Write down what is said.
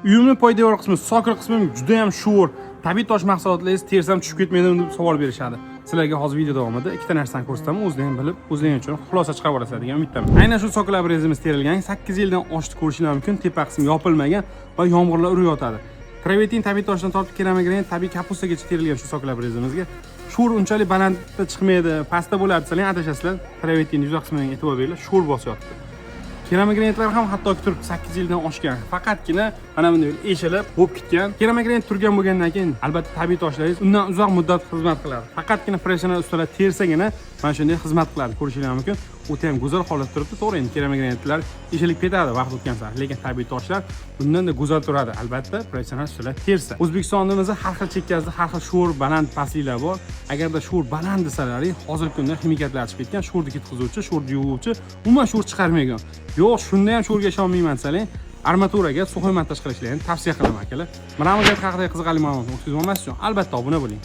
Uyimni poydevor qismi, sokil qismi juda ham sho'r. Tabiiy tosh mahsulotlaringiz tersam tushib ketmaydimi deb savol berishadi. Sizlarga hozir video davomida ikkita narsani ko'rsataman, o'zlaring ham bilib, o'zlaring uchun xulosa chiqarib olasizlar degan umiddaman. Aynan shu sokil obrezimiz terilgan, 8 yildan oshdi, ko'rishinglar mumkin, tepa qismi yopilmagan va yomg'irlar urib yotadi. Travertin tabiiy toshdan tortib keramik, tabiiy kapustagacha terilgan shu sokil obrezimizga. Sho'r unchalik balandda chiqmaydi, pastda bo'ladi desalar ham adashasizlar. Travertin yuza qismiga e'tibor beringlar, sho'r bosyapti. Keramik ham hattoki turibdi, 8 yildan oshgan. Faqatgina mana bunday eshilib, bo'lib ketgan. Keramik turgan bo'lgandan keyin albatta tabiiy toshlaringiz undan uzoq muddat xizmat qiladi. Faqatgina professional ustalar tersagina mana shunday xizmat qiladi. Ko'rishingiz mumkin. O'ta ham go'zal holatda turibdi. To'g'ri, endi keramik eshilib ketadi vaqt o'tgan sari, lekin tabiiy toshlar bundan-da go'zal turadi. Albatta professional ustalar tersa. O'zbekistonimizda har xil chekkasida har xil sho'r baland pastliklar bor. Agarda sho'r baland desalaring, hozirgi kunda ximikatlar chiqib ketgan, sho'rni ketkazuvchi, sho'rni yuvuvchi, umuman sho'r chiqarmaydigan. Yo'q, shunda ham sho'rga ishonmayman desalang, armaturaga сухой montaj qilishlarini tavsiya qilaman, akalar. Mramor haqidagi qiziqarli ma'lumotni o'tkazib olmaslik uchun albatta obuna bo'ling.